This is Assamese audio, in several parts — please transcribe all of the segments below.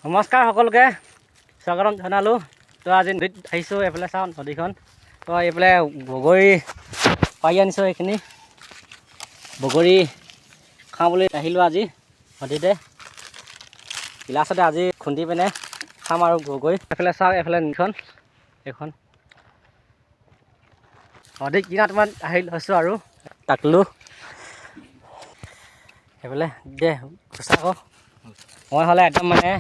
নমস্কাৰ সকলোকে স্বাগতম জনালোঁ। তো আজি নদীত আহিছোঁ, এইফালে চাওঁ নদীখন। তো এইফালে বগৰী পাৰি আনিছোঁ, এইখিনি বগৰী খাওঁ বুলি আহিলোঁ আজি নদীতে। গিলাচতে আজি খুন্দি পিনে খাম আৰু বগৰী। এইফালে চাওঁ, এইফালে নদীখন, এইখন নদী কিনাৰত মান আহি লৈছোঁ আৰু টাকলো সেইফালে দে গুচা আকৌ। মই হ'লে একদম মানে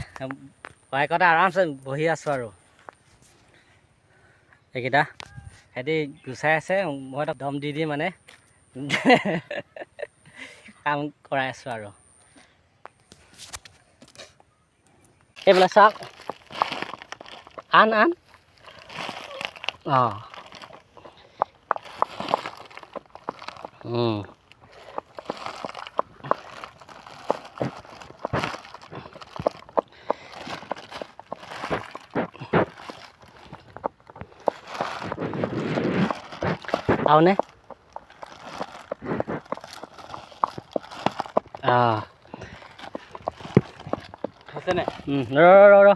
বাইকতে আৰামছে বহি আছোঁ আৰু এইকেইটা সিহঁতি গুচাই আছে, মই দম দি দি মানে কাম কৰাই আছোঁ আৰু। এইফালে চাওক, আন আন অঁ। আৰু নে অঁ। হৈছেনে? ৰ ৰ ৰ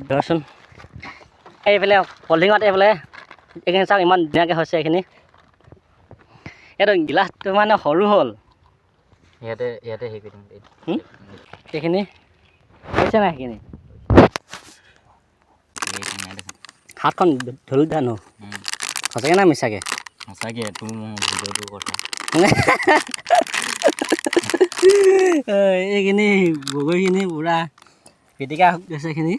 ধৰচোন। এইফালে পলিথিঙত এইফালে এইখিনি চাওক, ইমান ধুনীয়াকৈ হৈছে এইখিনি। এইটো গিলাচটো মানে সৰু হ'ল। ইয়াতে ইয়াতে হেৰি কৰি দিম। এইখিনি হৈছে নাই? সেইখিনি হাতখন ধুল জানো, সঁচাকৈ না মিছাকৈ? সঁচাকৈ, তোৰ মোৰ ভিডিঅ'টোৰ কথা। এইখিনি বগৰীখিনি পূৰা পিটিকা গৈছে এইখিনি।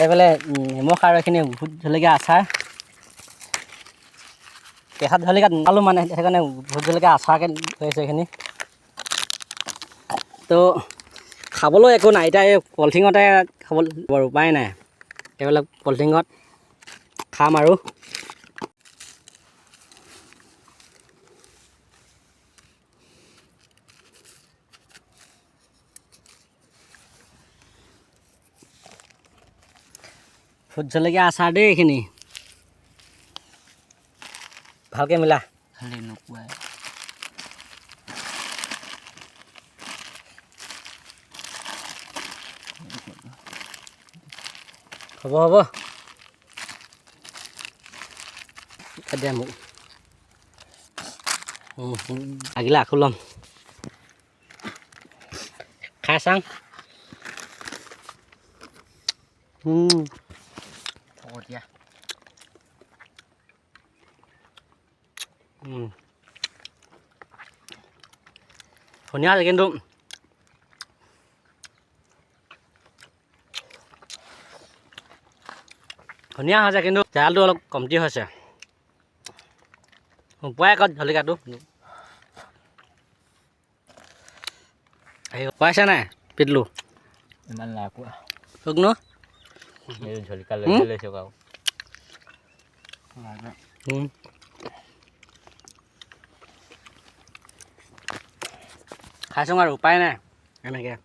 এইফালে নিমখ আৰু এইখিনি ভোট জলকীয়া আচাৰ। কেঁচা জলকীয়া নাপালোঁ মানে, সেইকাৰণে ভোট জলকীয়া আচাৰকৈ লৈ আহিছোঁ এইখিনি। তো খাবলৈ একো নাই এতিয়া, এই পলিথিঙতে খাব বাৰু, উপায় নাই। এইবিলাক পলিথিঙত খাম আৰু। ভোট জলকীয়া আচাৰ দেই এইখিনি, ভালকৈ মিলা। খালি নোকোৱাই। হ'ব হ'ব, দে মোক লাগিলে আকৌ ল'ম, খাই চাং। ফকতীয়া। ধুনীয়া আছে কিন্তু ধুনীয়া হৈছে, কিন্তু তেলটো অলপ কমটি হৈছে। পোৱাই আকৌ জলকীয়াটো আহিব পাইছে নাই পিটলো? ইমান নাই পোৱা। তোক ন এই জলকীয়া লৈ লৈছোঁ আৰু। খাইছোঁ আৰু উপায় নাই এনেকৈ।